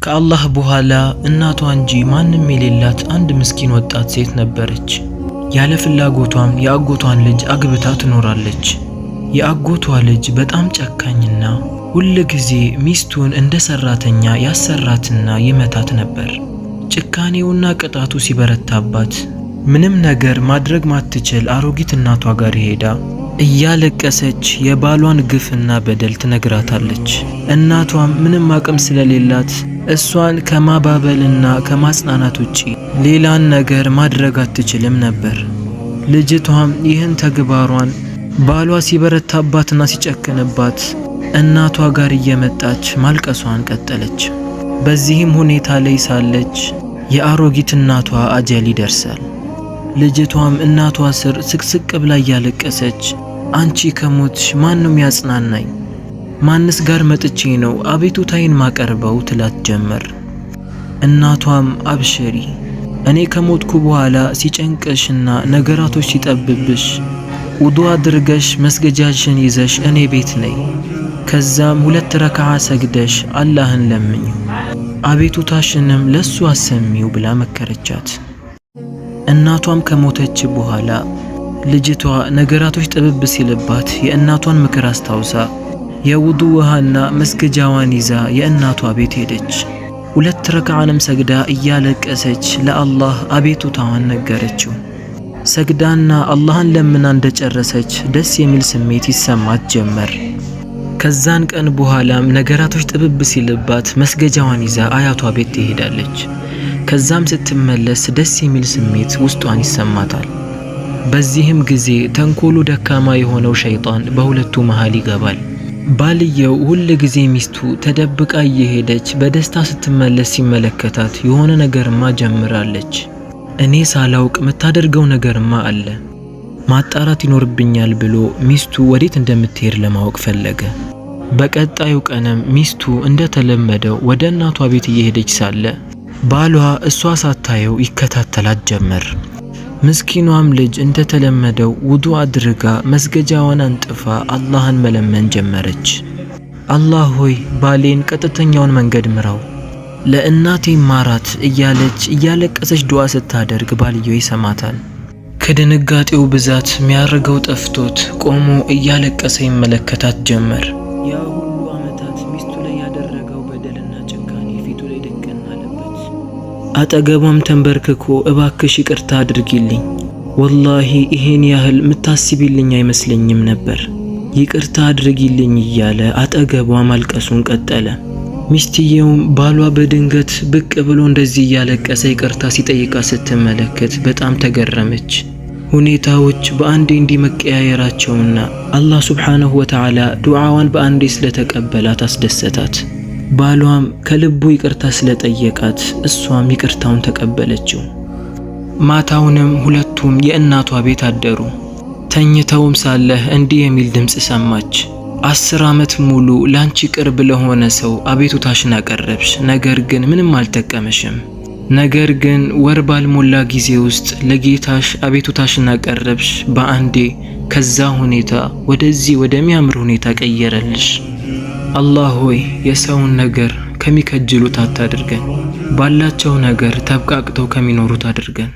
ከአላህ በኋላ እናቷ እንጂ ማንም የሌላት አንድ ምስኪን ወጣት ሴት ነበረች። ያለ ፍላጎቷም የአጎቷን ልጅ አግብታ ትኖራለች። የአጎቷ ልጅ በጣም ጨካኝና ሁል ጊዜ ሚስቱን እንደ ሰራተኛ ያሰራትና ይመታት ነበር። ጭካኔውና ቅጣቱ ሲበረታባት ምንም ነገር ማድረግ ማትችል አሮጊት እናቷ ጋር ሄዳ እያለቀሰች የባሏን ግፍና በደል ትነግራታለች። እናቷም ምንም አቅም ስለሌላት እሷን ከማባበልና ከማጽናናት ውጪ ሌላን ነገር ማድረግ አትችልም ነበር። ልጅቷም ይህን ተግባሯን ባሏ ሲበረታባትና ሲጨክንባት እናቷ ጋር እየመጣች ማልቀሷን ቀጠለች። በዚህም ሁኔታ ላይ ሳለች የአሮጊት እናቷ አጀል ይደርሳል። ልጅቷም እናቷ ስር ስቅስቅ ብላ እያለቀሰች አንቺ ከሞትሽ ማንም ያጽናናኝ? ማንስ ጋር መጥቼ ነው አቤቱታዬን ማቀርበው? ትላት ጀመር። እናቷም አብሽሪ፣ እኔ ከሞትኩ በኋላ ሲጨንቅሽና ነገራቶች ሲጠብብሽ ውዱ አድርገሽ መስገጃሽን ይዘሽ እኔ ቤት ነይ። ከዛም 2 ረክዓ ሰግደሽ አላህን ለምኝ፣ አቤቱታሽንም ለሱ አሰሚው ብላ መከረቻት። እናቷም ከሞተች በኋላ ልጅቷ ነገራቶች ጥብብ ሲልባት የእናቷን ምክር አስታውሳ የውዱ ውሃና መስገጃዋን ይዛ የእናቷ ቤት ሄደች። 2 ረክዓንም ሰግዳ እያለቀሰች ለአላህ አቤቱታዋን ነገረችው። ሰግዳና አላህን ለምና እንደጨረሰች ደስ የሚል ስሜት ይሰማት ጀመር። ከዛን ቀን በኋላም ነገራቶች ጥብብ ሲልባት መስገጃዋን ይዛ አያቷ ቤት ትሄዳለች። ከዛም ስትመለስ ደስ የሚል ስሜት ውስጧን ይሰማታል። በዚህም ጊዜ ተንኮሉ ደካማ የሆነው ሸይጣን በሁለቱ መሃል ይገባል። ባልየው ሁል ጊዜ ሚስቱ ተደብቃ እየሄደች በደስታ ስትመለስ ሲመለከታት የሆነ ነገርማ ጀምራለች፣ እኔ ሳላውቅ የምታደርገው ነገርማ አለ፣ ማጣራት ይኖርብኛል ብሎ ሚስቱ ወዴት እንደምትሄድ ለማወቅ ፈለገ። በቀጣዩ ቀንም ሚስቱ እንደተለመደው ወደ እናቷ ቤት እየሄደች ሳለ ባሏ እሷ ሳታየው ይከታተላት ጀመር። ምስኪኗም ልጅ እንደተለመደው ውዱ አድርጋ መስገጃዋን አንጥፋ አላህን መለመን ጀመረች። አላህ ሆይ ባሌን ቀጥተኛውን መንገድ ምራው፣ ለእናቴ ማራት እያለች እያለቀሰች ዱዓ ስታደርግ ባልየው ይሰማታል። ከድንጋጤው ብዛት ሚያደርገው ጠፍቶት ቆሞ እያለቀሰ ይመለከታት ጀመር። ያ ሁሉ ዓመታት ሚስቱ ላይ ያደረገው በደልና ጭካኔ ፊቱ ላይ ደቀን አለበት። አጠገቧም ተንበርክኮ እባክሽ ይቅርታ አድርጊልኝ፣ ወላሂ ይሄን ያህል ምታስቢልኝ አይመስለኝም ነበር፣ ይቅርታ አድርጊልኝ እያለ አጠገቧ ማልቀሱን ቀጠለ። ሚስትየውም ባሏ በድንገት ብቅ ብሎ እንደዚህ እያለቀሰ ይቅርታ ሲጠይቃት ስትመለከት በጣም ተገረመች። ሁኔታዎች በአንዴ እንዲመቀያየራቸውና አላህ ሱብሓነሁ ወተዓላ ዱዓዋን በአንዴ ስለተቀበላት አስደሰታት። ባሏም ከልቡ ይቅርታ ስለጠየቃት እሷም ይቅርታውን ተቀበለችው። ማታውንም ሁለቱም የእናቷ ቤት አደሩ። ተኝተውም ሳለህ እንዲህ የሚል ድምፅ ሰማች። 10 ዓመት ሙሉ ላንቺ ቅርብ ለሆነ ሰው አቤቱታሽን አቀረብሽ፣ ነገር ግን ምንም አልጠቀመሽም። ነገር ግን ወር ባልሞላ ጊዜ ውስጥ ለጌታሽ አቤቱታሽን አቀረብሽ፣ በአንዴ ከዛ ሁኔታ ወደዚህ ወደሚያምር ሁኔታ ቀየረልሽ። አላህ ሆይ የሰውን ነገር ከሚከጅሉት አታድርገን፣ ባላቸው ነገር ተብቃቅተው ከሚኖሩት አድርገን።